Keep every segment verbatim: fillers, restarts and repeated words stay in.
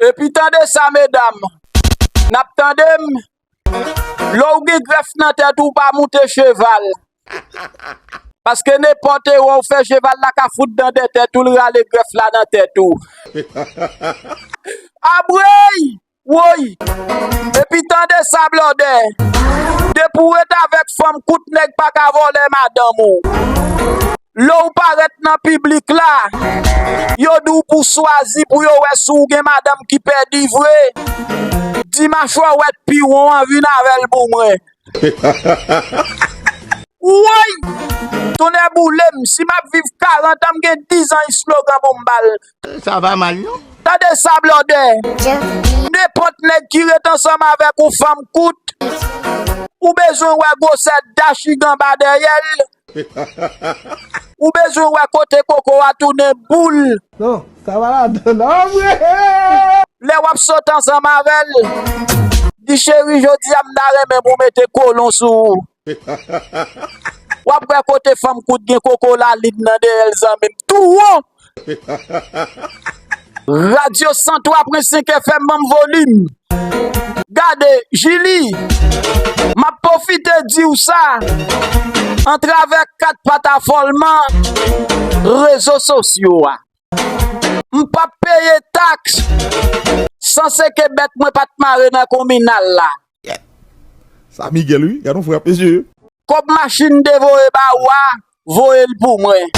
Epi tande sa, medam, n ap tande m. Lè w gen grèf nan tèt ou, pa moute cheval. Paske nenpòt erè w fè, cheval la ka fout dan dèyè tèt ou, l rale grèf la nan tèt ou. Abwey! Woy! Epi tande sa, blòdè. Depi w ret avèk fanm kout, nèg pa ka vòlè madanm ou. Lè w parèt nan piblik la, yo di w pou swazi pou yo wè si w gen madanm ki pèdi vre. Di machwè w wèt piwon an vin avè l pou mwen. Woy! Tonnè boule m, si m ap viv karant an, m gen diz an eslogan pou m ba l. Sa va mal, non? Tande sa, blòdè. Nenpòt nèg ki ret ansanm avèk yon fanm kout, ou bezwen wè gwosè dachig anba dèyè l. Ou bezwen wè kote koko a tounen boul. Non, sa va ladan, non, vre. Lè w ap sot ansanm avè l, di, cheri, jodi a m ta renmen pou w mete kolon sou ou. W ap wè kote fanm kout gen koko lalin nan dèyè l, zanmi m. Tou wo! Radyo san twa pwen senk F M, ban m volim. Gade, Jili, m ap pwofite di w sa, antravè kat patafòlman rezo sosyo a. M p ap peye taks, sanse ke bèt mwen pa t mare nan kominal la. Sa Miguel, wi. Gad yon frap, mesye. Kòb machin te voye ba ou a, voye l pou mwen.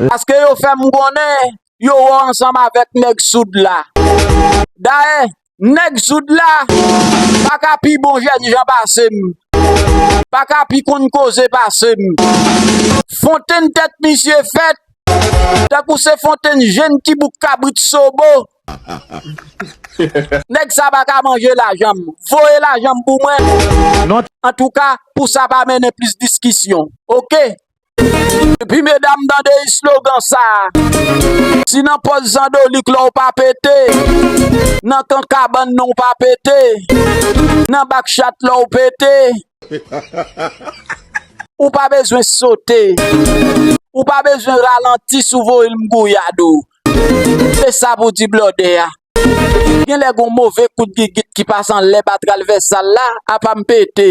Paske yo fè m konnen, yo wè w ansanm avèk nèg soud la. Dayè, nèg soud la pa ka pi bon jènjan pase m. Pa ka pi konn koze pase m. Fontenn tèt misye fèt, tankou se fontenn jenn ti bouk kabrit sobo. Nèg sa pa ka manje lajan m. Voye lajan m pou mwen. Non. Antouka, pou sa pa mennen plis diskisyon. Oke? Epi medam, tande eslogan sa. Si nan pòz zandolik lè w pa pete, nan kan kabann non w pa pete, nan bak chat lè w pete, ou pa bezwen sote. Ou pa bezwen ralanti si w voye l m gouyad ou. Se sa pou di blòdè a. Genlè gon move kout gigit ki pase anlè pa travèsal la, apa m pete.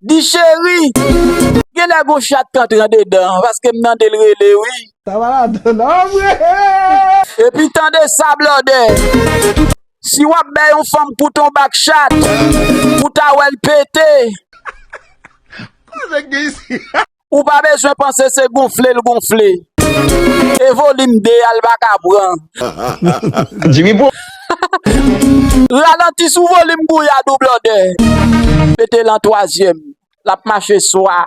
Di cheri, genlè gon chat k antre andedan, paske m tande l rele wi. Sa va ladan, non, vre. Epi tande sa, blòdè. Si w ap bay yon fanm kout yon bak chat, pou ta wè l pete. Koze k gen isi? Ou pa bezwen panse se gonfle l gonfle. E volim de a l pa ka pran. Jimmy bon. Ralanti sou volim gouyad ou blòdè. Mete l an twazyèm. L ap mache swa.